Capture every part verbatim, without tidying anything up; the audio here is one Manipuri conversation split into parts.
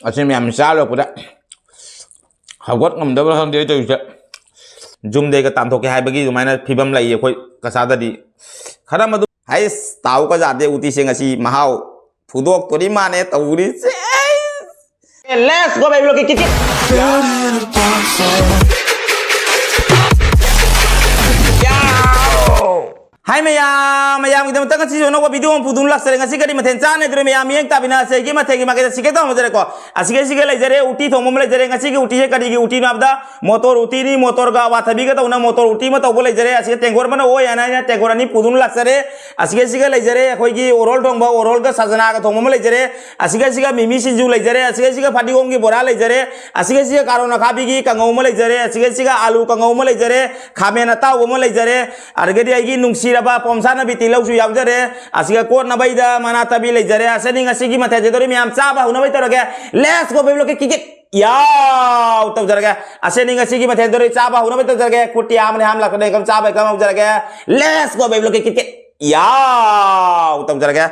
ꯑꯁꯤ ꯃꯌꯥꯝ ꯆꯥ ꯂꯣꯏꯔꯛꯄꯗ ꯍꯧꯒꯠ ꯉꯝꯗꯕ꯭ꯔꯥ ꯈꯪꯗꯦ ꯑꯩ ꯇꯧꯔꯤꯁꯦ꯫ ꯌꯨꯝꯗꯩꯒ ꯇꯥꯟꯊꯣꯛꯀꯦ ꯍꯥꯏꯕꯒꯤ ꯑꯗꯨꯃꯥꯏꯅ ꯐꯤꯕꯝ ꯂꯩꯌꯦ ꯑꯩꯈꯣꯏ ꯀꯆꯥꯗꯗꯤ꯫ ꯈꯔ ꯃꯗꯨ ꯍꯩꯁ ꯇꯥꯎ ꯀꯖꯥꯗꯦ ꯎꯇꯤꯁꯦ ꯉꯁꯤ ꯃꯍꯥꯎ ꯐꯨꯗꯣꯛꯇꯣꯔꯤ ꯃꯥꯅꯦ ꯇꯧꯔꯤꯁꯦ꯫ Let's go, baby, look at, kick it. ꯍꯥꯏ ꯃꯌꯥꯝ, ꯃꯌꯥꯝꯒꯤꯗꯃꯛꯇ ꯉꯁꯤꯁꯨ ꯑꯅꯧꯕ video ꯑꯃ ꯄꯨꯗꯨꯅ ꯂꯥꯛꯆꯔꯦ꯫ ꯉꯁꯤ ꯀꯔꯤ ꯃꯊꯦꯜ ꯆꯥꯅꯗ꯭ꯔꯦ ꯃꯌꯥꯝ? ꯃꯤꯠꯌꯦꯡ ꯇꯥꯕꯤꯅ ꯑꯁꯤꯒꯤ ꯃꯊꯦꯜꯒꯤ ꯃꯥꯏꯀꯩꯗ ꯁꯤꯀꯦ ꯇꯧ ꯍꯧꯖꯔꯦꯀꯣ꯫ ꯑꯁꯤꯒ ꯑꯁꯤꯒ ꯂꯩꯖꯔꯦ, ꯎꯇꯤ ꯊꯣꯡꯕ ꯑꯃ ꯂꯩꯖꯔꯦ꯫ ꯉꯁꯤꯒꯤ ꯎꯇꯤꯁꯦ ꯀꯔꯤꯒꯤ ꯎꯇꯤꯅꯣ ꯍꯥꯏꯕꯗ ꯃꯣꯇꯣꯔ ꯎꯇꯤꯅꯤ, ꯃꯣꯇꯣꯔꯒ ꯑꯋꯥꯊꯕꯤꯒ ꯇꯧꯅ ꯃꯣꯇꯣꯔ ꯎꯇꯤ ꯑꯃ ꯇꯧꯕ ꯂꯩꯖꯔꯦ꯫ ꯑꯁꯤꯒ ꯇꯦꯡꯒꯣꯔ ꯑꯃꯅ ꯑꯣꯏ ꯍꯥꯏꯅ ꯑꯩꯅ ꯇꯦꯡꯒꯣꯔ ꯑꯅꯤ ꯄꯨꯗꯨꯅ ꯂꯥꯛꯆꯔꯦ꯫ ꯑꯁꯤꯒ ꯑꯁꯤꯒ ꯂꯩꯖꯔꯦ ꯑꯩꯈꯣꯏꯒꯤ ꯑꯣꯔꯣꯜ ꯊꯣꯡꯕ, ꯑꯣꯔꯣꯜꯒ ꯁꯖꯅꯥꯒ ꯊꯣꯡꯕ ꯑꯃ ꯂꯩꯖꯔꯦ꯫ ꯑꯁꯤꯒ ꯑꯁꯤꯒ ꯃꯤꯃꯤ ꯁꯤꯡꯖꯨ ꯂꯩꯖꯔꯦ꯫ ꯑꯁꯤꯒ ꯑꯁꯤꯒ ꯐꯗꯤꯒꯣꯝꯒꯤ ꯕꯣꯔꯥ ꯂꯩꯖꯔꯦ꯫ ꯑꯁꯤꯒ ꯑꯁꯤꯒ ꯀꯥꯔꯣꯟ ꯑꯈꯥꯕꯤꯒꯤ ꯀꯥꯡꯉꯧ ꯑꯃ ꯂꯩꯖꯔꯦ꯫ ꯑꯁꯤꯒ ꯑꯁꯤꯒ ꯑꯥꯂꯨ ꯀꯥꯡꯉꯧ ꯑꯃ ꯂꯩꯖꯔꯦ꯫ ꯈꯥꯃꯦꯟ ꯑꯇꯥꯎꯕ ꯑꯃ ꯂꯩꯖꯔꯦ꯫ ꯑꯗꯒꯤꯗꯤ ꯑꯩꯒꯤ ꯅꯨꯡꯁꯤꯔꯕ ꯄꯣꯝꯁꯥꯅꯕꯤ ꯇꯤꯜꯍꯧꯁꯨ ꯌꯥꯎꯖꯔꯦ꯫ ꯑꯁꯤꯒ ꯀꯣꯠꯅꯕꯩꯗ ꯃꯅꯥ ꯇꯕꯤ ꯂꯩꯖꯔꯦ꯫ ꯑꯁꯤꯅꯤ ꯉꯁꯤꯒꯤ ꯃꯊꯦꯜꯁꯦ꯫ ꯑꯗꯨꯗꯤ ꯃꯌꯥꯝ ꯆꯥꯕ ꯍꯧꯅꯕꯩ ꯇꯧꯔꯒꯦ꯫ Let's go, baby, look at, kick it. ꯌꯥꯎ ꯇꯧꯖꯔꯒꯦ꯫ ꯑꯁꯤꯅꯤ ꯉꯁꯤꯒꯤ ꯃꯊꯦꯜ꯫ ꯑꯗꯨꯗꯤ ꯆꯥꯕ ꯍꯧꯅꯕꯩ ꯇꯧꯖꯔꯒꯦ꯫ ꯈꯨꯠꯇꯤ ꯑꯍꯥꯟꯕꯅꯤ ꯍꯥꯝ ꯂꯥꯛꯇꯅ ꯏꯀꯝ ꯆꯥꯕ Ekam ꯍꯧꯖꯔꯒꯦ꯫ Let's go, baby, look at, kick it. ꯌꯥꯎ ꯇꯧꯖꯔꯒꯦ꯫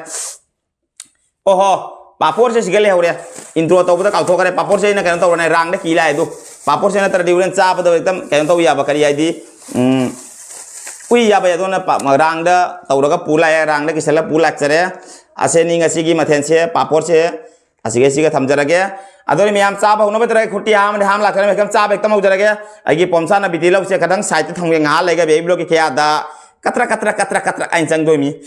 ꯑꯣꯍꯣ, ꯄꯥꯐꯣꯔꯁꯦ ꯁꯤꯒ ꯂꯩꯍꯧꯔꯦ꯫ Intro ꯇꯧꯕꯗ ꯀꯥꯎꯊꯣꯛꯈ꯭ꯔꯦ꯫ ꯄꯥꯐꯣꯔꯁꯦ ꯑꯩꯅ ꯀꯩꯅꯣ ꯇꯧꯔꯅꯦ, ꯔꯥꯡꯗ ꯀꯤ ꯂꯥꯛꯑꯦ ꯑꯗꯨ꯫ ꯄꯥꯐꯣꯔꯁꯦ ꯅꯠꯇ꯭ꯔꯗꯤ ꯍꯣꯔꯦꯟ ꯆꯥꯕꯗ ꯍꯦꯛꯇ ꯀꯩꯅꯣ ꯇꯧ ꯌꯥꯕ, ꯀꯔꯤ ꯍꯥꯏꯗꯤ, ꯎꯝ, ꯎꯏ ꯌꯥꯕ ꯑꯗꯨꯅ ꯄꯥ-, ꯔꯥꯡꯗ ꯇꯧꯔꯒ ꯄꯨ ꯂꯥꯛꯑꯦ, ꯔꯥꯡꯗ ꯀꯤꯁꯜꯂ ꯄꯨ ꯂꯥꯛꯆꯔꯦ꯫ ꯑꯁꯤꯅꯤ ꯉꯁꯤꯒꯤ ꯃꯊꯦꯜꯁꯦ, ꯄꯥꯐꯣꯔꯁꯦ ꯑꯁꯤꯒ ꯁꯤꯒ ꯊꯝꯖꯔꯒꯦ꯫ ꯑꯗꯨꯅ ꯃꯌꯥꯝ ꯆꯥꯕ ꯍꯧꯅꯕ ꯇꯧꯔꯒꯦ꯫ ꯈꯨꯠꯇꯤ ꯑꯍꯥꯟꯕꯗꯤ ꯍꯥꯝ ꯂꯥꯛꯆꯔꯦ, ꯃꯌꯥꯝ ꯆꯥꯕ ꯍꯦꯛꯇ ꯍꯧꯖꯔꯒꯦ꯫ ꯑꯩꯒꯤ ꯄꯣꯝꯁꯥꯅ ꯕꯤꯇꯤ ꯂꯧꯁꯦ ꯈꯤꯇꯪ side ꯇ ꯊꯝꯒꯦ, ꯉꯥꯏꯍꯥꯛ ꯂꯩꯒ ꯕꯦꯕꯤ ꯕ꯭ꯂꯣꯛꯀꯤ ꯈꯌꯥꯗ ꯀꯇ꯭ꯔ ꯀꯇ꯭ꯔ ꯀꯇ꯭ꯔ ꯀꯇ꯭ꯔ ꯑꯩꯅ ꯆꯪꯗꯣꯏꯃꯤ꯫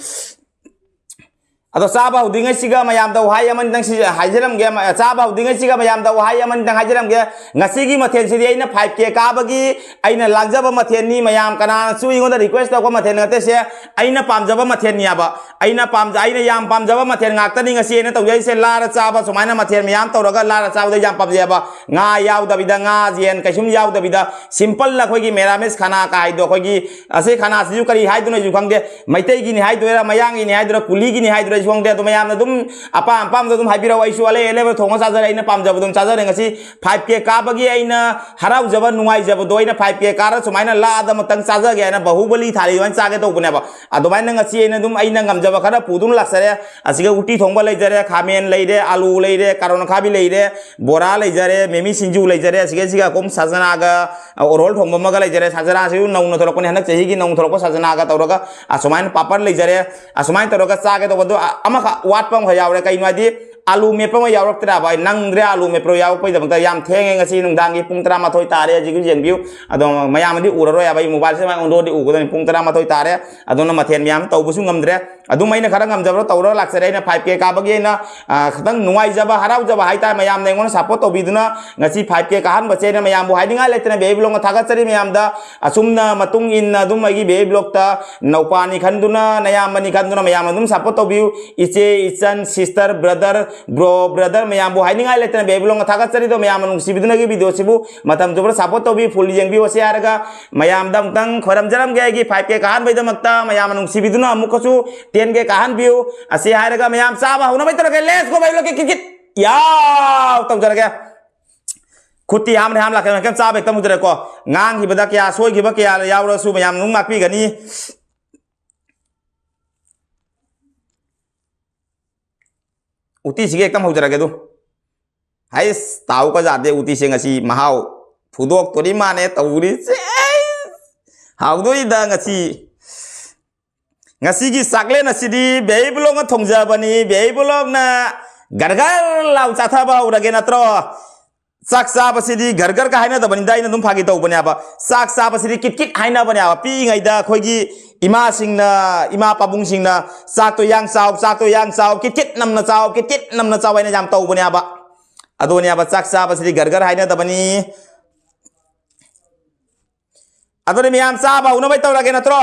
ꯑꯗꯣ ꯆꯥꯕ ꯍꯧꯗ꯭ꯔꯤꯉꯩꯁꯤꯒ ꯃꯌꯥꯝꯗ ꯋꯥꯍꯩ ꯑꯃꯅꯤꯗꯪ ꯁꯤ-, ꯍꯥꯏꯖꯔꯝꯒꯦ꯫ ꯃ-, ꯆꯥꯕ ꯍꯧꯗ꯭ꯔꯤꯉꯩꯁꯤꯒ ꯃꯌꯥꯝꯗ ꯋꯥꯍꯩ ꯑꯃꯅꯤꯗꯪ ꯍꯥꯏꯖꯔꯝꯒꯦ꯫ ꯉꯁꯤꯒꯤ ꯃꯊꯦꯜꯁꯤꯗꯤ ꯑꯩꯅ five K ꯀꯥꯕꯒꯤ ꯑꯩꯅ ꯂꯥꯡꯖꯕ ꯃꯊꯦꯜꯅꯤ꯫ ꯃꯌꯥꯝ ꯀꯅꯥꯅꯁꯨ ꯑꯩꯉꯣꯟꯗ request ꯇꯧꯔꯛꯄ ꯃꯊꯦꯜ ꯅꯠꯇꯦ ꯁꯦ꯫ ꯑꯩꯅ ꯄꯥꯝꯖꯕ ꯃꯊꯦꯜꯅꯤꯕ꯫ ꯑꯩꯅ ꯄꯥꯝꯖ-, ꯑꯩꯅ ꯌꯥꯝ ꯄꯥꯝꯖꯕ ꯃꯊꯦꯜ ꯉꯥꯛꯇꯅꯤ ꯉꯁꯤ ꯑꯩꯅ ꯇꯧꯖꯔꯤꯁꯦ꯫ ꯂꯥꯔ ꯆꯥꯕ ꯁꯨꯃꯥꯏꯅ ꯃꯊꯦꯜ ꯃꯌꯥꯝ ꯇꯧꯔꯒ ꯂꯥꯔ ꯆꯥꯕꯗ ꯌꯥꯝ ꯄꯥꯝꯖꯩꯑꯕ꯫ ꯉꯥ ꯌꯥꯎꯗꯕꯤꯗ, ꯉꯥ ꯌꯦꯟ ꯀꯩꯁꯨꯝ ꯌꯥꯎꯗꯕꯤꯗ simple ꯑꯩꯈꯣꯏꯒꯤ ꯃꯦꯔꯥꯃꯦꯁ ꯈꯥꯅꯥ ꯀꯥꯏꯗꯣ ꯑꯩꯈꯣꯏꯒꯤ ꯑꯁꯤ ꯈꯥꯅꯥꯁꯤꯁꯨ ꯀꯔꯤ ꯍꯥꯏꯗꯣꯏꯅꯣ ꯑꯩꯁꯨ ꯈꯪꯗꯦ꯫ ꯃꯩꯇꯩꯒꯤꯅꯤ ꯍꯥꯏꯗꯣꯏꯔꯥ, ꯃꯌꯥꯡꯒꯤꯅꯤ ꯍꯥꯏꯗꯣꯏꯔꯥ, ꯀꯨꯂꯤꯒꯤꯅꯤ ꯍꯥꯏꯗꯣꯏꯔꯥ, ꯊꯣꯡꯗꯦ꯫ ꯑꯗꯨ ꯃꯌꯥꯝꯅ ꯑꯗꯨꯝ ꯑꯄꯥꯝ ꯑꯄꯥꯝꯕꯗ ꯑꯗꯨꯝ ꯍꯥꯏꯕꯤꯔꯛꯑꯣ꯫ ꯑꯩꯁꯨ ꯑꯂꯩ ꯑꯂꯩꯕ ꯊꯣꯡꯉ ꯆꯥꯖꯔꯦ꯫ ꯑꯩꯅ ꯄꯥꯝꯖꯕ ꯑꯗꯨꯝ ꯆꯥꯖꯔꯦ꯫ ꯉꯁꯤ five K ꯀꯥꯕꯒꯤ ꯑꯩꯅ ꯍꯔꯥꯎꯖꯕ, ꯅꯨꯡꯉꯥꯏꯖꯕꯗꯣ, ꯑꯩꯅ five K ꯀꯥꯔ ꯁꯨꯃꯥꯏꯅ ꯂꯥꯗ ꯑꯃꯇꯪ ꯆꯥꯖꯒꯦ ꯍꯥꯏꯅ ꯕꯥꯍꯨꯕꯂꯤ ꯊꯥꯔꯤ ꯑꯗꯨꯃꯥꯏꯅ ꯆꯥꯒꯦ ꯇꯧꯕꯅꯦꯕ꯫ ꯑꯗꯨꯃꯥꯏꯅ ꯉꯁꯤ ꯑꯩꯅ ꯑꯗꯨꯝ ꯑꯩꯅ ꯉꯝꯖꯕ ꯈꯔ ꯄꯨꯗꯨꯅ ꯂꯥꯛꯆꯔꯦ꯫ ꯑꯁꯤꯒ ꯎꯇꯤ ꯊꯣꯡꯕ ꯂꯩꯖꯔꯦ, ꯈꯥꯃꯦꯟ ꯂꯩꯔꯦ, ꯑꯥꯂꯨ ꯂꯩꯔꯦ, ꯀꯥꯔꯣꯟ ꯑꯈꯥꯕꯤ ꯂꯩꯔꯦ, ꯕꯣꯔꯥ ꯂꯩꯖꯔꯦ, ꯃꯤꯃꯤ ꯁꯤꯡꯖꯨ ꯂꯩꯖꯔꯦ꯫ ꯑꯁꯤꯒ ꯑꯁꯤꯒ ꯑꯩꯈꯣꯏ ꯁꯖꯅꯥꯒ, ꯑ, ꯑꯣꯔꯣꯜ ꯊꯣꯡꯕ ꯑꯃꯒ ꯂꯩꯖꯔꯦ꯫ ꯁꯖꯅꯥꯁꯤꯁꯨ ꯅꯧꯅ ꯊꯣꯛꯂꯛꯄꯅꯤ, ꯍꯟꯗꯛ ꯆꯍꯤꯒꯤ ꯅꯧꯅ ꯊꯣꯛꯂꯛꯄ ꯁꯖꯅꯥꯒ ꯇꯧꯔꯒ ꯑꯁꯨꯃꯥꯏꯅ ꯄꯥꯄꯔ ꯂꯩꯖꯔꯦ꯫ ꯑꯁꯨꯃꯥꯏꯅ ꯇꯧꯔꯒ ꯆꯥꯒꯦ ꯇꯧꯕ꯫ ꯑꯗꯣ ꯑ-, ꯑꯃꯈꯛ ꯋꯥꯠꯄ ꯑꯃꯈꯛ ꯌꯥꯎꯔꯦ꯫ ꯀꯩꯅꯣ ꯍꯥꯏꯗꯤ, ꯑꯥꯂꯨ ꯃꯦꯠꯄ ꯑꯃ ꯌꯥꯎꯔꯛꯇ꯭ꯔꯦꯕ꯫ ꯑꯩ ꯅꯪꯗ꯭ꯔꯦ ꯑꯥꯂꯨ ꯃꯦꯠꯄ ꯌꯥꯎꯔꯛꯄꯩꯗꯃꯛꯇ꯫ ꯌꯥꯝ ꯊꯦꯡꯉꯦ ꯉꯁꯤ ꯅꯨꯡꯗꯥꯡꯒꯤ ꯄꯨꯡ ꯇꯔꯥꯃꯥꯊꯣꯏ ꯇꯥꯔꯦ꯫ ꯍꯧꯖꯤꯛ ꯌꯦꯡꯕꯤꯌꯨ꯫ ꯑꯗꯣ ꯃꯌꯥꯝꯅꯗꯤ ꯎꯔꯔꯣꯏ ꯍꯥꯏꯕ꯫ ꯑꯩ ꯃꯣꯕꯥꯏꯜꯁꯦ ꯁꯨꯃꯥꯏꯅ ꯑꯣꯟꯊꯣꯛꯑꯗꯤ ꯎꯒꯗꯕꯅꯤ꯫ ꯄꯨꯡ ꯇꯔꯥꯃꯥꯊꯣꯏ ꯇꯥꯔꯦ꯫ ꯑꯗꯨꯅ ꯃꯊꯦꯜ ꯃꯌꯥꯝ ꯇꯧꯕꯁꯨ ꯉꯝꯗ꯭ꯔꯦ꯫ ꯑꯗꯨꯝ ꯑꯩꯅ ꯈꯔ ꯉꯝꯖꯕ ꯇꯧꯔꯒ ꯂꯥꯛꯆꯔꯦ꯫ ꯑꯩꯅ five K ꯀꯥꯕꯒꯤ ꯑꯩꯅ, ꯑ, ꯈꯤꯇꯪ ꯅꯨꯡꯉꯥꯏꯖꯕ, ꯍꯔꯥꯎꯖꯕ ꯍꯥꯏꯇꯥꯔꯦ꯫ ꯃꯌꯥꯝꯅ ꯑꯩꯉꯣꯟꯗ support ꯇꯧꯕꯤꯗꯨꯅ ꯉꯁꯤ five K ꯀꯥꯍꯟꯕꯁꯦ ꯑꯩꯅ ꯃꯌꯥꯝꯕꯨ ꯍꯥꯏꯅꯤꯡꯉꯥꯏ ꯂꯩꯇꯅ ꯕꯦꯕꯤ ꯕ꯭ꯂꯣꯛꯅ ꯊꯥꯒꯠꯆꯔꯤ꯫ ꯃꯌꯥꯝꯗ ꯑꯁꯨꯝꯅ ꯃꯇꯨꯡ ꯏꯟꯅ ꯑꯗꯨꯝ ꯑꯩꯒꯤ ꯕꯦꯕꯤ ꯕ꯭ꯂꯣꯛꯇ ꯅꯧꯄꯥꯅꯤ ꯈꯟꯗꯨꯅ, ꯅꯌꯥꯝꯕꯅꯤ ꯈꯟꯗꯨꯅ ꯃꯌꯥꯝꯅ ꯑꯗꯨꯝ support ꯇꯧꯕꯤꯌꯨ꯫ ꯏꯆꯦ, ꯏꯆꯟ, sister, brother, bro, brother ꯃꯌꯥꯝꯕꯨ ꯍꯥꯏꯅꯤꯡꯉꯥꯏ ꯂꯩꯇꯅ ꯕꯦꯕꯤ ꯕ꯭ꯂꯣꯛꯅ ꯊꯥꯒꯠꯆꯔꯤꯗꯣ꯫ ꯃꯌꯥꯝꯅ ꯅꯨꯡꯁꯤꯕꯤꯗꯨꯅꯒꯤ video ꯁꯤꯕꯨ ꯃꯇꯝ ꯆꯨꯞꯄꯗ support ꯇꯧꯕꯤꯌꯨ, full ꯌꯦꯡꯕꯤꯌꯨ꯫ ꯑꯁꯤ ꯍꯥꯏꯔꯒ ꯃꯌꯥꯝꯗ ꯑꯃꯨꯛꯇꯪ ꯈꯣꯏꯔꯝꯖꯔꯝꯒꯦ꯫ ꯑꯩꯒꯤ five K ꯀꯥꯍꯟꯕꯩꯗꯃꯛꯇ ꯃꯌꯥꯝꯅ ꯅꯨꯡꯁꯤꯕꯤꯗꯨꯅ ꯑꯃꯨꯛꯀꯁꯨ ten K ꯀꯥꯍꯟꯕꯤꯌꯨ꯫ ꯑꯁꯤ ꯍꯥꯏꯔꯒ ꯃꯌꯥꯝ ꯆꯥꯕ ꯍꯧꯅꯕ ꯇꯧꯔꯒꯦ꯫ Let's go, ꯕꯦꯕꯤ ꯕ꯭ꯂꯣꯛꯀꯤ ꯀꯤꯠ ꯀꯤꯠ꯫ ꯌꯥꯎ! ꯇꯧꯖꯔꯒꯦ꯫ ꯈꯨꯠꯇꯤ ꯍꯥꯝꯅ ꯍꯥꯝ ꯂꯥꯛꯀꯦ꯫ ꯃꯌꯥꯝ ꯆꯥꯕ ꯍꯦꯛꯇ ꯍꯧꯖꯔꯦꯀꯣ꯫ ꯉꯥꯡꯈꯤꯕꯗ ꯀꯌꯥ ꯁꯣꯏꯈꯤꯕ ꯀꯌꯥ ꯌꯥꯎꯔꯁꯨ ꯃꯌꯥꯝ ꯑꯗꯨꯝ ꯉꯥꯛꯄꯤꯒꯅꯤ꯫ ꯎꯇꯤꯁꯤꯒ ꯍꯦꯛꯇ ꯍꯧꯖꯔꯒꯦ ꯑꯗꯨ꯫ ꯍꯩꯁ, ꯇꯥꯎ ꯀꯖꯥꯗꯦ ꯎꯇꯤꯁꯦ ꯉꯁꯤ ꯃꯍꯥꯎ ꯐꯨꯗꯣꯛꯇꯣꯔꯤ ꯃꯥꯅꯦ ꯇꯧꯔꯤꯁꯦ꯫ ꯑꯩꯁ! ꯍꯥꯎꯗꯣꯏꯗ ꯉꯁꯤ꯫ ꯉꯁꯤꯒꯤ ꯆꯥꯛꯂꯦꯟ ꯑꯁꯤꯗꯤ ꯕꯦꯕꯤ ꯕ꯭ꯂꯣꯛꯅ ꯊꯣꯡꯖꯕꯅꯤ꯫ ꯕꯦꯕꯤ ꯕ꯭ꯂꯣꯛꯅ ꯒꯔꯒꯔ ꯂꯥꯎ ꯆꯥꯊꯕ ꯍꯧꯔꯒꯦ ꯅꯠꯇ꯭ꯔꯣ? ꯆꯥꯛ ꯆꯥꯕꯁꯤꯗꯤ ꯒꯔꯒꯔꯒ ꯍꯥꯏꯅꯗꯕꯅꯤꯗ, ꯑꯩꯅ ꯑꯗꯨꯝ ꯐꯥꯒꯤ ꯇꯧꯕꯅꯦꯕ꯫ ꯆꯥꯛ ꯆꯥꯕꯁꯤꯗꯤ ꯀꯤꯠ ꯀꯤꯠ ꯍꯥꯏꯅꯕꯅꯦꯕ꯫ ꯄꯤꯛꯏꯉꯩꯗ ꯑꯩꯈꯣꯏꯒꯤ ꯏꯃꯥꯁꯤꯡꯅ, ꯏꯃꯥ ꯄꯥꯕꯨꯡꯁꯤꯡꯅ, "ꯆꯥꯛꯇꯣ ꯌꯥꯡ ꯆꯥꯎ, ꯆꯥꯛꯇꯣ ꯌꯥꯡ ꯆꯥꯎ, ꯀꯤꯠ ꯀꯤꯠ ꯅꯝꯅ ꯆꯥꯎ, ꯀꯤꯠ ꯀꯤꯠ ꯅꯝꯅ ꯆꯥꯎ" ꯍꯥꯏꯅ ꯌꯥꯝ ꯇꯧꯕꯅꯦꯕ꯫ ꯑꯗꯨꯅꯦꯕ, ꯆꯥꯛ ꯆꯥꯕꯁꯤꯗꯤ ꯒꯔꯒꯔ ꯍꯥꯏꯅꯗꯕꯅꯤ꯫ ꯑꯗꯨꯅ ꯃꯌꯥꯝ ꯆꯥꯕ ꯍꯧꯅꯕ ꯇꯧꯔꯒꯦ ꯅꯠꯇ꯭ꯔꯣ?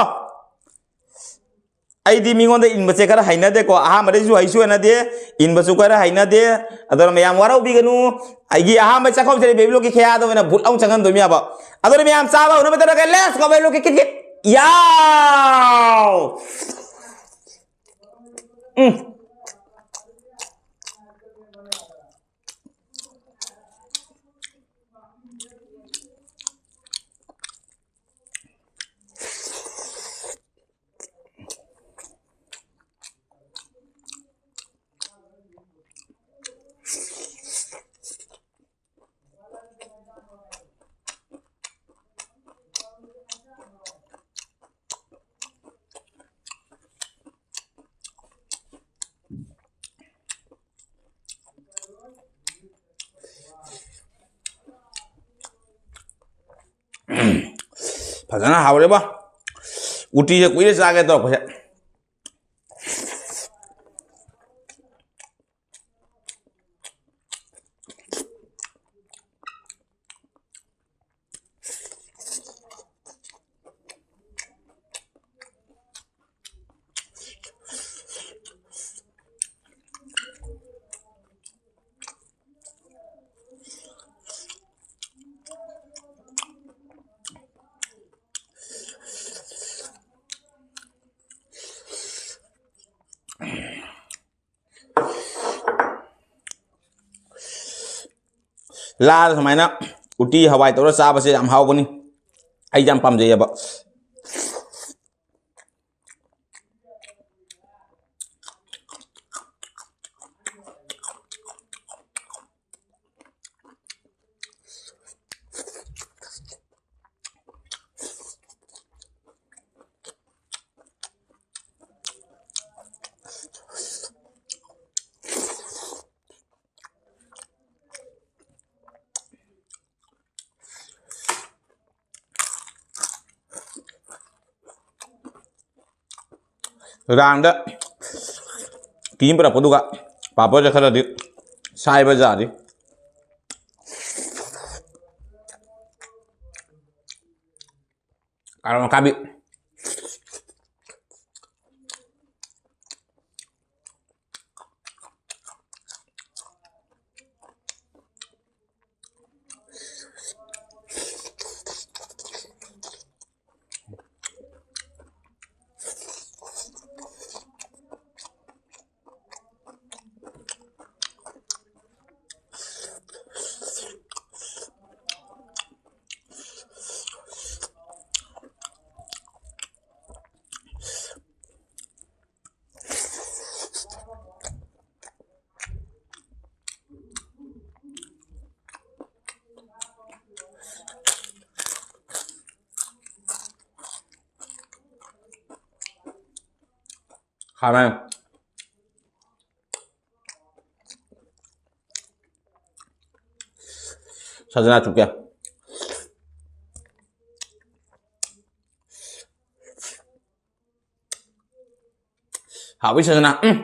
ꯑꯩꯗꯤ ꯃꯤꯉꯣꯟꯗ ꯏꯟꯕꯁꯦ ꯈꯔ ꯍꯩꯅꯗꯦꯀꯣ꯫ ꯑꯍꯥꯟꯕꯗꯩꯁꯨ ꯍꯩꯁꯨ ꯍꯩꯅꯗꯦ, ꯏꯟꯕꯁꯨ ꯈꯔ ꯍꯩꯅꯗꯦ꯫ ꯑꯗꯨꯅ ꯃꯌꯥꯝ ꯋꯥꯔꯧꯕꯤꯒꯅꯨ꯫ ꯑꯩꯒꯤ ꯑꯍꯥꯟꯕ ꯆꯥꯛꯈꯨꯝꯁꯤꯗ ꯕꯦꯕꯤ ꯂꯣꯛꯀꯤ ꯈꯌꯥꯗ ꯑꯣꯏꯅ ꯚꯨꯠ ꯑꯃꯨꯛ ꯆꯪꯍꯟꯗꯣꯏꯅꯦꯕ꯫ ꯑꯗꯨꯅ ꯃꯌꯥꯝ ꯆꯥꯕ ꯍꯧꯅꯕ ꯇꯧꯔꯒꯦ꯫ Let's go, ꯕꯦꯕꯤ ꯂꯣꯛꯀꯤ ꯀꯤꯠ ꯀꯤꯠ꯫ ꯌꯥꯎ! ꯎꯝ꯫ ꯐꯖꯅ ꯍꯥꯎꯔꯦꯕꯣ꯫ ꯎꯇꯤꯁꯦ ꯀꯨꯏꯔꯦ ꯆꯥꯒꯦ ꯇꯧꯔꯛꯄꯁꯦ꯫ ꯂꯥꯗ ꯁꯨꯃꯥꯏꯅ ꯎꯇꯤ ꯍꯋꯥꯏ ꯇꯧꯔ ꯆꯥꯕꯁꯦ ꯌꯥꯝ ꯍꯥꯎꯕꯅꯤ꯫ ꯑꯩ ꯌꯥꯝ ꯄꯥꯝꯖꯩꯌꯦꯕ꯫ ꯅꯨꯡꯗꯥꯡꯗ ꯀꯤꯝ ꯄꯨꯔꯛꯄꯗꯨꯒ ꯄꯥꯄꯔꯁꯦ ꯈꯔꯗꯤ ꯁꯥꯏꯕ ꯖꯥꯗꯤ꯫ ꯀꯥꯔꯣꯟ ꯑꯈꯥꯕꯤ꯫ ꯈꯥꯃꯦꯟ꯫ ꯁꯖꯅꯥ ꯆꯨꯞꯀꯦ꯫ ꯍꯥꯎꯏ ꯁꯖꯅꯥ꯫ ꯎꯝ꯫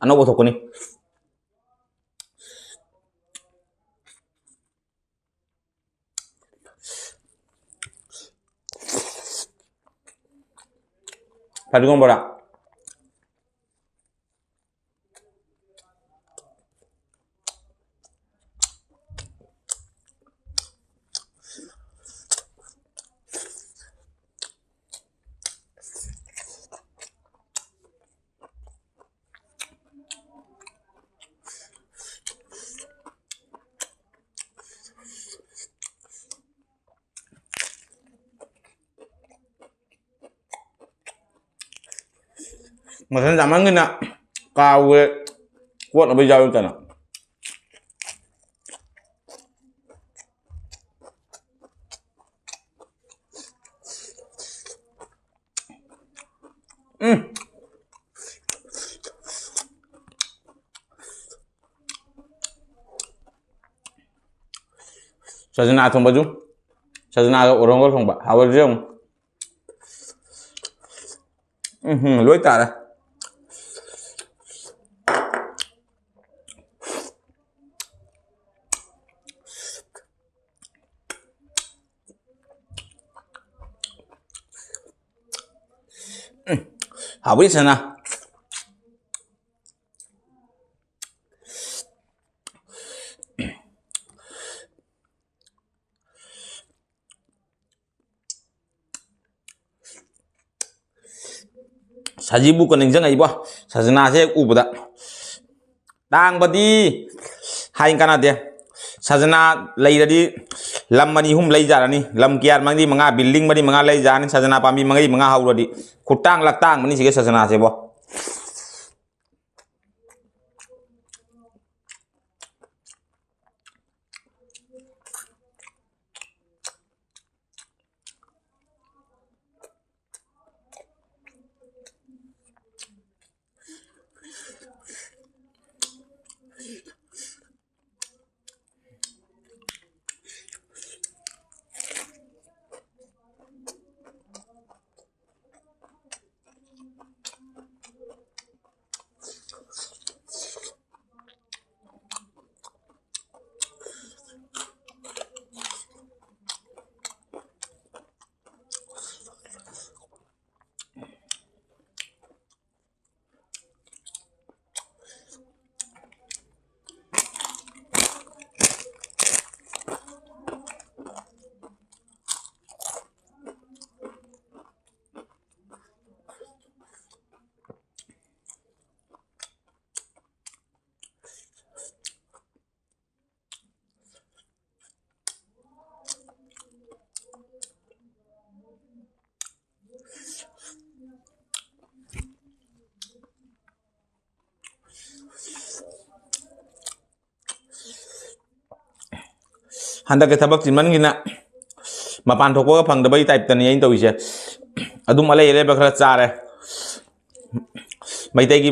ꯑꯅꯧꯕ ꯊꯣꯛꯄꯅꯤ꯫ ꯐꯗꯤꯒꯣꯝ ꯕꯣꯔꯥ꯫ ꯃꯊꯟ ꯆꯥꯃꯟꯒꯤꯅ ꯀꯥꯎꯋꯦ꯫ ꯀꯣꯠꯅꯕ ꯌꯥꯎꯋꯦ ꯀꯩꯅꯣ꯫ ꯎꯝ꯫ ꯁꯖꯅꯥ ꯊꯣꯡꯕꯁꯨ, ꯁꯖꯅꯥꯒ ꯎꯔꯣꯡꯒ ꯊꯣꯡꯕ ꯍꯥꯎꯕꯁꯨ ꯌꯦꯡꯉꯨ꯫ ꯎꯝ ꯂꯣꯏ ꯇꯥꯔꯦ꯫ ꯎꯝ ꯍꯥꯎꯕꯗꯤ ꯁꯅꯥ꯫ ꯁꯖꯤꯕꯨꯀ ꯅꯤꯡꯁꯤꯡꯉꯛꯏꯕꯣ, ꯁꯖꯅꯥꯁꯦ ꯍꯦꯛ ꯎꯕꯗ꯫ ꯇꯥꯡꯕꯗꯤ ꯍꯥꯏ ꯀꯥꯟꯅꯗꯦ꯫ ꯁꯖꯅꯥ ꯂꯩꯔꯗꯤ ꯂꯝ ꯑꯅꯤ ꯑꯍꯨꯝ ꯂꯩ ꯌꯥꯔꯅꯤ꯫ ꯂꯝ ꯀꯌꯥ ꯃꯔꯤ ꯃꯉꯥ, building ꯃꯔꯤ ꯃꯉꯥ ꯂꯩ ꯌꯥꯔꯅꯤ꯫ ꯁꯖꯅꯥ ꯄꯥꯝꯕꯤ ꯃꯔꯤ ꯃꯉꯥ ꯍꯧꯔꯗꯤ꯫ ꯈꯨꯇꯥꯡ ꯂꯛꯇꯥꯡꯕꯅꯤ ꯁꯤꯒꯤ ꯁꯖꯅꯥꯁꯤꯕꯣ꯫ ꯍꯟꯗꯛꯀꯤ ꯊꯕꯛ ꯆꯤꯟꯃꯟꯒꯤꯅ ꯃꯄꯥꯟ ꯊꯣꯛꯄꯒ ꯐꯪꯗꯕꯒꯤ ꯇꯥꯏꯞꯇꯅꯤ ꯑꯩꯅ ꯇꯧꯔꯤꯁꯦ꯫ ꯑꯗꯨꯝ ꯑꯂꯩ ꯑꯂꯩꯕ ꯈꯔ ꯆꯥꯔꯦ꯫ ꯃꯩꯇꯩꯒꯤ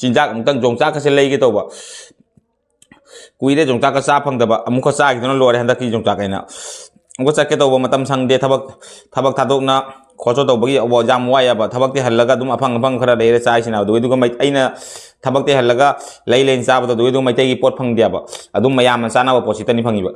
ꯆꯤꯟꯖꯥꯛ ꯑꯃꯨꯛꯇꯪ, ꯌꯣꯡꯆꯥꯛꯀꯁꯦ ꯂꯩꯒꯦ ꯇꯧꯕ꯫ ꯀꯨꯏꯔꯦ ꯌꯣꯡꯆꯥꯛꯀ ꯆꯥ ꯐꯪꯗꯕ, ꯑꯃꯨꯛꯀ ꯆꯥꯈꯤꯗꯅ ꯂꯣꯏꯔꯦ ꯍꯟꯗꯛꯀꯤ ꯌꯣꯡꯆꯥꯛ ꯑꯩꯅ꯫ ꯑꯃꯨꯛꯀ ꯆꯠꯀꯦ ꯇꯧꯕ ꯃꯇꯝ ꯁꯪꯗꯦ, ꯊꯕꯛ, ꯊꯕꯛ ꯊꯥꯗꯣꯛꯅ ꯈꯣꯠꯆꯣ ꯇꯧꯕꯒꯤ ꯌꯥꯝ ꯋꯥꯏꯑꯕ꯫ ꯊꯕꯛꯇꯤ ꯍꯜꯂꯒ ꯑꯗꯨꯝ ꯑꯐꯪ ꯑꯐꯪ ꯈꯔ ꯂꯩꯔ ꯆꯥꯏꯁꯤꯅ꯫ ꯑꯗꯨꯒꯤꯗꯨꯒ ꯃꯩ-, ꯑꯩꯅ ꯊꯕꯛꯇꯤ ꯍꯜꯂꯒ ꯂꯩ ꯂꯩꯅ ꯆꯥꯕꯗꯣ ꯑꯗꯨꯒꯤꯗꯨꯒ ꯃꯩꯇꯩꯒꯤ ꯄꯣꯠ ꯐꯪꯗꯦꯕ꯫ ꯑꯗꯨꯝ ꯃꯌꯥꯝꯅ ꯆꯥꯅꯕ ꯄꯣꯠꯁꯤꯇꯅꯤ ꯐꯪꯉꯤꯕ꯫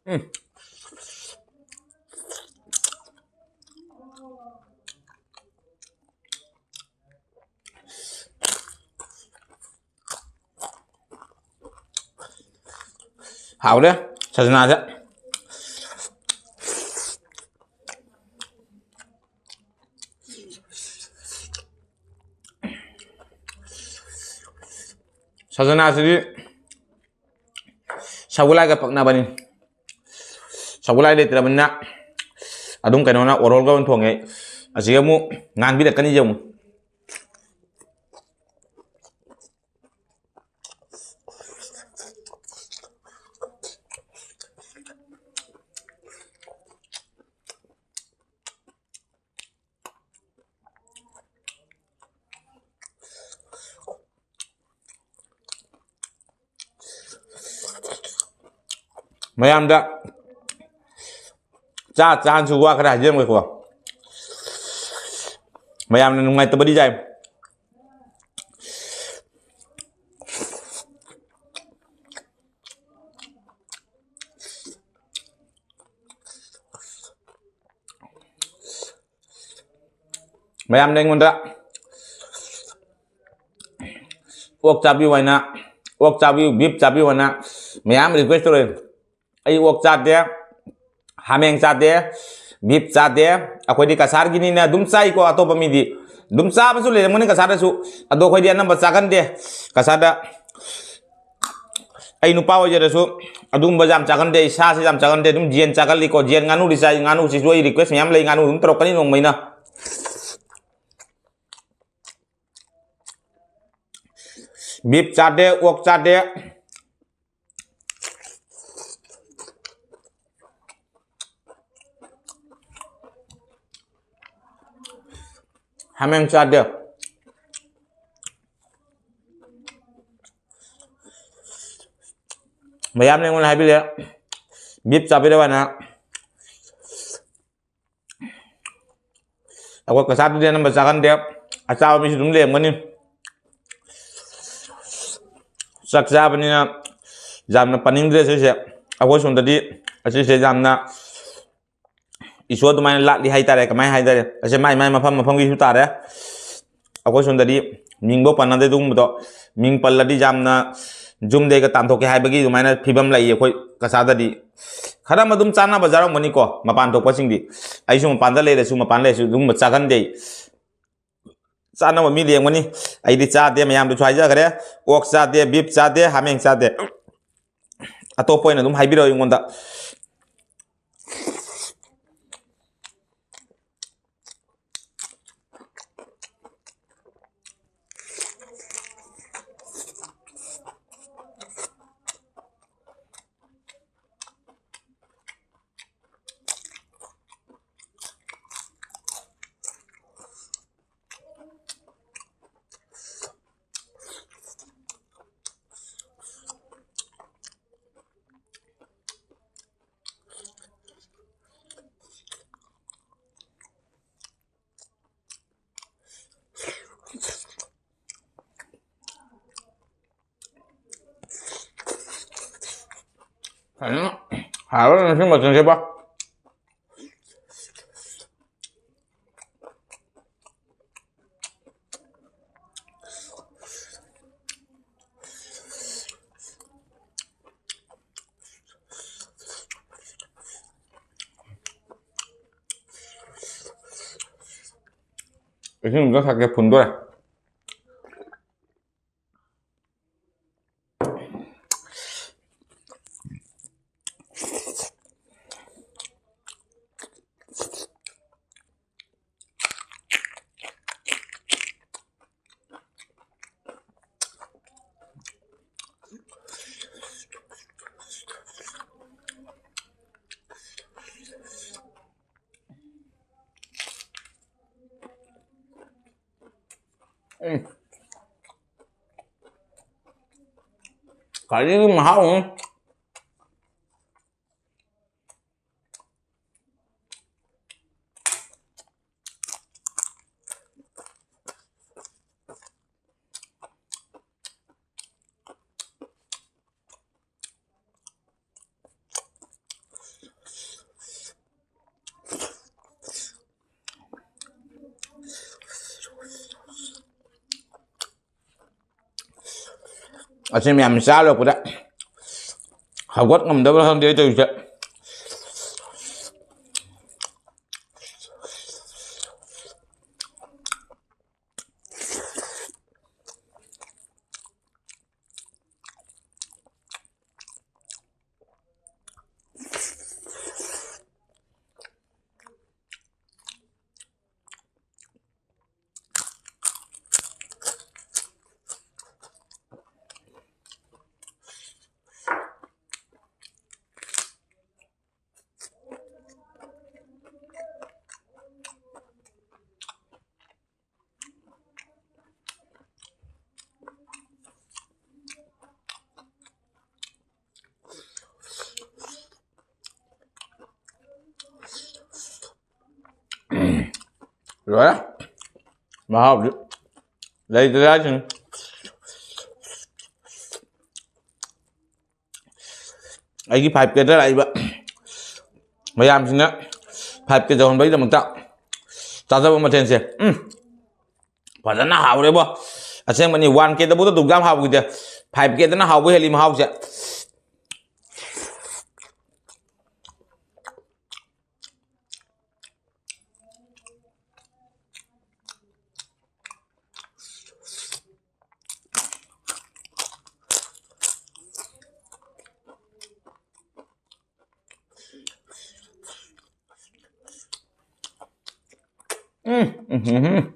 ꯎꯝ꯫ ꯍꯥꯎꯔꯦ ꯁꯖꯅꯥꯁꯦ꯫ ꯁꯖꯅꯥꯁꯤꯗꯤ ꯁꯒꯣꯜꯍꯋꯥꯏꯒ ꯄꯛꯅꯕꯅꯤ꯫ ꯁꯒꯣꯜꯍꯋꯥꯏ ꯂꯩꯇ꯭ꯔꯕꯅꯤꯅ ꯑꯗꯨꯝ ꯀꯩꯅꯣꯅ ꯑꯣꯔꯣꯜꯒ ꯑꯣꯏꯅ ꯊꯣꯡꯉꯦ꯫ ꯑꯁꯤꯒ ꯑꯃꯨꯛ ꯉꯥꯟꯕꯤꯔꯛꯀꯅꯤ ꯌꯦꯡꯉꯨ꯫ ꯃꯌꯥꯝꯗ ꯆꯥ ꯆꯥꯅꯁꯨ ꯋꯥ ꯈꯔ ꯍꯥꯏꯖꯔꯝꯒꯦꯀꯣ꯫ ꯃꯌꯥꯝꯅ ꯅꯨꯡꯉꯥꯏꯇꯕꯗꯤ ꯌꯥꯏ꯫ ꯃꯌꯥꯝꯅ ꯑꯩꯉꯣꯟꯗ ꯑꯣꯛ ꯆꯥꯕꯤꯌꯨ ꯍꯥꯏꯅ, ꯑꯣꯛ ꯆꯥꯕꯤꯌꯨ, ꯕꯤꯞ ꯆꯥꯕꯤꯌꯨ ꯍꯥꯏꯅ ꯃꯌꯥꯝ ꯔꯤꯀ꯭ꯋꯦꯁ ꯇꯧꯔꯛꯑꯦ꯫ ꯑꯩ ꯑꯣꯛ ꯆꯥꯗꯦ, ꯍꯥꯃꯦꯡ ꯆꯥꯗꯦ, ꯕꯤꯞ ꯆꯥꯗꯦ꯫ ꯑꯩꯈꯣꯏꯗꯤ ꯀꯁꯥꯔꯒꯤꯅꯤꯅ ꯑꯗꯨꯝ ꯆꯥꯏꯀꯣ, ꯑꯇꯣꯞꯄ ꯃꯤꯗꯤ ꯑꯗꯨꯝ ꯆꯥꯕꯁꯨ ꯂꯩꯔꯝꯒꯅꯤ ꯀꯁꯥꯔꯗꯁꯨ, ꯑꯗꯣ ꯑꯩꯈꯣꯏꯗꯤ ꯑꯅꯝꯕ ꯆꯥꯒꯟꯗꯦ꯫ ꯀꯁꯥꯔꯗ ꯑꯩ ꯅꯨꯄꯥ ꯑꯣꯏꯖꯔꯁꯨ ꯑꯗꯨꯒꯨꯝꯕ ꯌꯥꯝ ꯆꯥꯒꯟꯗꯦ, ꯑꯩ ꯁꯥꯁꯦ ꯌꯥꯝ ꯆꯥꯒꯟꯗꯦ, ꯑꯗꯨꯝ ꯌꯦꯟ ꯆꯥꯒꯜꯂꯤꯀꯣ, ꯌꯦꯟ ꯉꯥꯅꯨꯗꯤ ꯆꯥꯏ, ꯉꯥꯅꯨꯁꯤꯁꯨ ꯑꯩ ꯔꯤꯀ꯭ꯋꯦꯁ ꯃꯌꯥꯝ ꯂꯩ, ꯉꯥꯅꯨ ꯑꯗꯨꯝ ꯇꯧꯔꯛꯀꯅꯤ ꯅꯣꯡꯃꯩꯅ꯫ ꯕꯤꯞ ꯆꯥꯗꯦ, ꯑꯣꯛ ꯆꯥꯗꯦ꯫ ꯍꯥꯃꯦꯡ ꯆꯥꯗꯦ꯫ ꯃꯌꯥꯝꯅ ꯑꯩꯉꯣꯟꯗ ꯍꯥꯏꯕꯤꯔꯦ, ꯕꯤꯞ ꯆꯥꯕꯤꯔꯕꯅ꯫ ꯑꯩꯈꯣꯏ ꯀꯁꯥꯔꯗꯗꯤ ꯑꯅꯝꯕ ꯆꯥꯒꯟꯗꯦ, ꯑꯆꯥꯕ ꯃꯤꯁꯨ ꯑꯗꯨꯝ ꯂꯩꯔꯝꯒꯅꯤ꯫ ꯆꯥꯛ ꯆꯥꯕꯅꯤꯅ ꯌꯥꯝꯅ ꯄꯟꯅꯤꯡꯗ꯭ꯔꯦ ꯁꯤꯁꯦ꯫ ꯑꯩꯈꯣꯏ ꯁꯣꯝꯗꯗꯤ ꯑꯁꯤꯁꯦ ꯌꯥꯝꯅ ꯏꯁꯨ ꯑꯗꯨꯃꯥꯏꯅ ꯂꯥꯛꯂꯤ ꯍꯥꯏꯇꯥꯔꯦ꯫ ꯀꯃꯥꯏꯅ ꯍꯥꯏꯇꯥꯔꯦ, ꯑꯁꯤ ꯃꯥꯏ ꯃꯥꯏ ꯃꯐꯝ ꯃꯐꯝꯒꯤꯁꯨ ꯇꯥꯔꯦ꯫ ꯑꯩꯈꯣꯏ ꯁꯣꯝꯗꯗꯤ ꯃꯤꯡꯐꯧ ꯄꯟꯅꯗꯦ ꯑꯗꯨꯒꯨꯝꯕꯗꯣ꯫ ꯃꯤꯡ ꯄꯜꯂꯗꯤ ꯌꯥꯝꯅ ꯌꯨꯝꯗꯩꯒ ꯇꯥꯟꯊꯣꯛꯀꯦ ꯍꯥꯏꯕꯒꯤ ꯑꯗꯨꯃꯥꯏꯅ ꯐꯤꯕꯝ ꯂꯩꯌꯦ ꯑꯩꯈꯣꯏ ꯀꯁꯥꯗꯗꯤ꯫ ꯈꯔ ꯑꯃ ꯑꯗꯨꯝ ꯆꯥꯅꯕ ꯌꯥꯎꯔꯝꯒꯅꯤꯀꯣ, ꯃꯄꯥꯟ ꯊꯣꯛꯄꯁꯤꯡꯗꯤ꯫ ꯑꯩꯁꯨ ꯃꯄꯥꯟꯗ ꯂꯩꯔꯁꯨ, ꯃꯄꯥꯟ ꯂꯩꯔꯁꯨ ꯑꯗꯨꯒꯨꯝꯕ ꯆꯥꯒꯟꯗꯦ꯫ ꯆꯥꯅꯕ ꯃꯤ ꯂꯦꯡꯒꯅꯤ꯫ ꯑꯩꯗꯤ ꯆꯥꯗꯦ, ꯃꯌꯥꯝꯗꯁꯨ ꯍꯥꯏꯖꯈ꯭ꯔꯦ꯫ ꯑꯣꯛ ꯆꯥꯗꯦ, ꯕꯤꯞ ꯆꯥꯗꯦ, ꯍꯥꯃꯦꯡ ꯆꯥꯗꯦ꯫ ꯑꯇꯣꯞꯄ ꯑꯣꯏꯅ ꯑꯗꯨꯝ ꯍꯥꯏꯕꯤꯔꯛꯑꯣ ꯑꯩꯉꯣꯟꯗ꯫ ꯐꯖꯅ ꯍꯥꯎꯔꯦ ꯉꯁꯤ ꯃꯊꯦꯜꯁꯤꯕꯣ꯫ ꯏꯁꯤꯡ ꯑꯝꯇ ꯊꯛꯀꯦ, ꯐꯨꯟꯗꯣꯔꯦ꯫ ꯎꯝ꯫ ꯀꯔꯤꯒꯤ ꯃꯍꯥꯎ ꯑꯃ꯫ ꯑꯁꯤ ꯃꯌꯥꯝ ꯆꯥ ꯂꯣꯏꯔꯛꯄꯗ ꯍꯧꯒꯠ ꯉꯝꯗꯕ꯭ꯔꯥ ꯈꯪꯗꯦ ꯑꯩ ꯇꯧꯔꯤꯁꯦ꯫ ꯂꯣꯏꯔꯦ꯫ ꯃꯍꯥꯎꯗꯤ ꯂꯩꯇ꯭ꯔꯦ ꯍꯥꯏꯁꯤꯅꯤ꯫ ꯑꯩꯒꯤ ꯐꯥꯏꯚ ꯀꯦꯗ ꯂꯥꯛꯏꯕ ꯃꯌꯥꯝꯁꯤꯅ ꯐꯥꯏꯚ ꯀꯦ ꯌꯧꯍꯟꯕꯒꯤꯗꯃꯛꯇ ꯆꯥꯖꯕ ꯃꯊꯦꯜꯁꯦ꯫ ꯎꯝ꯫ ꯐꯖꯅ ꯍꯥꯎꯔꯦꯕꯣ꯫ ꯑꯁꯦꯡꯕꯅꯤ, ꯋꯥꯟ ꯀꯦꯗꯕꯨꯗ ꯑꯗꯨꯛ ꯌꯥꯝ ꯍꯥꯎꯈꯤꯗꯦ꯫ ꯐꯥꯏꯚ ꯀꯦꯗꯅ ꯍꯥꯎꯕ ꯍꯦꯜꯂꯤ ꯃꯍꯥꯎꯁꯦ꯫ ꯎꯝ, ꯎꯝ, ꯎꯝ, ꯎꯝ꯫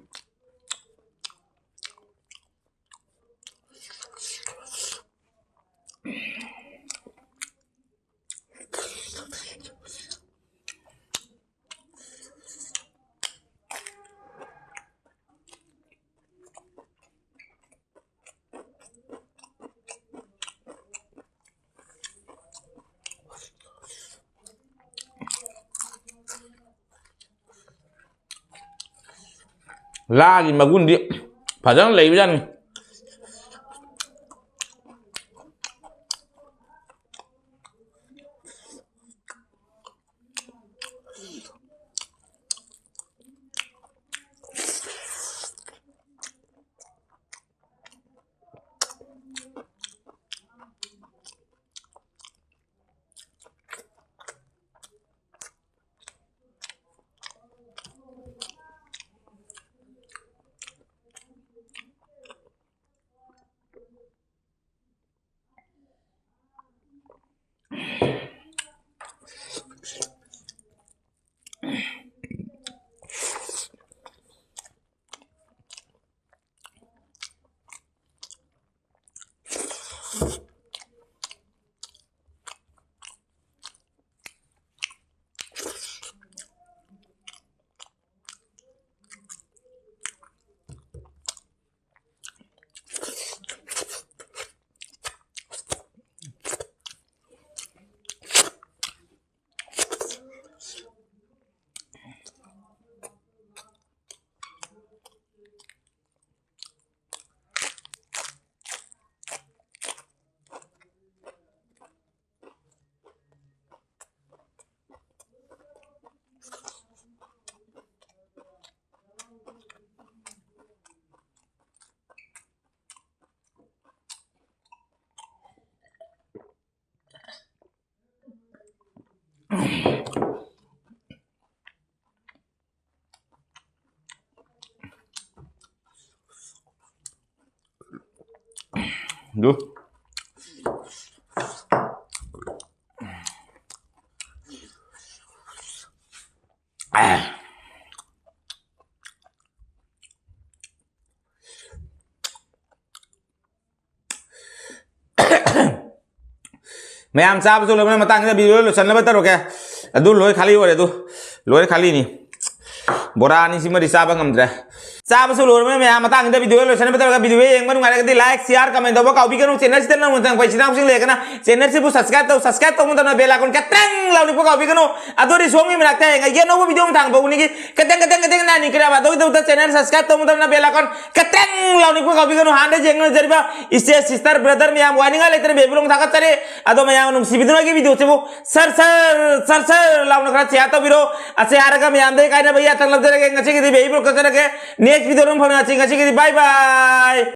ꯂꯥꯒꯤ ꯃꯒꯨꯟꯗꯤ ꯐꯖꯅ ꯂꯩꯕꯖꯥꯠꯅꯤ꯫ ꯑꯗꯨ꯫ ꯃꯌꯥꯝ ꯆꯥꯕꯁꯨ ꯂꯣꯏꯕ ꯃꯇꯥꯡꯁꯤꯗ video ꯂꯣꯏꯁꯤꯟꯅꯕ ꯇꯧꯔꯒꯦ꯫ ꯑꯗꯨ ꯂꯣꯏ ꯈꯥꯂꯤ ꯑꯣꯏꯔꯦ, ꯑꯗꯨ ꯂꯣꯏ ꯈꯥꯂꯤꯅꯤ꯫ ꯕꯣꯔꯥ ꯑꯅꯤ ꯁꯤꯃꯗꯤ ꯆꯥꯕ ꯉꯝꯗ꯭ꯔꯦ꯫ ꯆꯥꯕꯁꯨ ꯂꯣꯏꯔꯕꯅꯤꯅ ꯃꯌꯥꯝ ꯃꯇꯥꯡꯁꯤꯗ video ꯂꯣꯏꯁꯤꯟꯅꯕ ꯇꯧꯔꯒ, video ꯌꯦꯡꯕ ꯅꯨꯡꯉꯥꯏꯔꯒꯗꯤ like, share, comment ꯇꯧꯕ ꯀꯥꯎꯕꯤꯒꯅꯨ꯫ Channel ꯁꯤꯗ ꯅꯧꯅ ꯆꯪꯉꯛꯄ ꯏꯆꯤꯟ ꯏꯅꯥꯎꯁꯤꯡ ꯂꯩꯔꯒꯅ channel ꯁꯤꯕꯨ subscribe ꯇꯧ, subscribe ꯇꯧꯕ ꯃꯇꯝꯗ bell icon ꯈꯇꯪ ꯂꯥꯎꯅꯤꯛꯄ ꯀꯥꯎꯕꯤꯒꯅꯨ꯫ ꯑꯗꯨꯗꯤ ꯁꯣꯝꯒꯤ ꯃꯅꯥꯛꯇ ꯍꯌꯦꯡ ꯑꯩꯒꯤ ꯑꯅꯧꯕ video ꯑꯃ ꯊꯥꯡꯕ ꯎꯅꯤꯒꯤ ꯈꯇꯪ, ꯈꯇꯪ, ꯈꯇꯪ ꯅꯥꯅꯤ ꯀ꯭ꯔꯤꯌꯥꯕ꯫ ꯑꯗꯨꯒꯤꯗꯃꯛꯇ channel subscribe ꯇꯧꯕ ꯃꯇꯝꯗ bell icon ꯈꯇꯪ ꯂꯥꯎꯅꯤꯛꯄ ꯀꯥꯎꯕꯤꯒꯅꯨ꯫ ꯍꯥꯟꯅ ꯌꯦꯡꯅꯖꯔꯤꯕ ꯏꯆꯦ, sister, brother ꯃꯌꯥꯝ ꯋꯥꯅꯤꯡꯉꯥꯏ ꯂꯩꯇꯅ ꯕꯦꯕꯤꯂꯣꯡ ꯊꯥꯒꯠꯆꯔꯤ꯫ ꯑꯗꯣ ꯃꯌꯥꯝ ꯅꯨꯡꯁꯤꯕꯤꯗꯨꯅ ꯑꯩꯒꯤ video ꯁꯤꯕꯨ share, share, share, share ꯂꯥꯎꯅ ꯈꯔ share ꯇꯧꯕꯤꯔꯣ꯫ ꯑꯁꯤ ꯍꯥꯏꯔꯒ ꯃꯌꯥꯝꯗꯒꯤ ꯀꯥꯏꯅꯕ ꯌꯥꯊꯪ ꯂꯧꯖꯔꯒꯦ꯫ ꯉꯁꯤꯒꯤꯗꯤ ꯕꯦꯕꯤꯂꯣꯡ ꯀꯛꯆꯔꯒꯦ꯫ Next video ꯗ ꯑꯃꯨꯛ ꯐꯪꯅꯁꯤ꯫ ꯉꯁꯤꯒꯤꯗꯤ bye bye꯫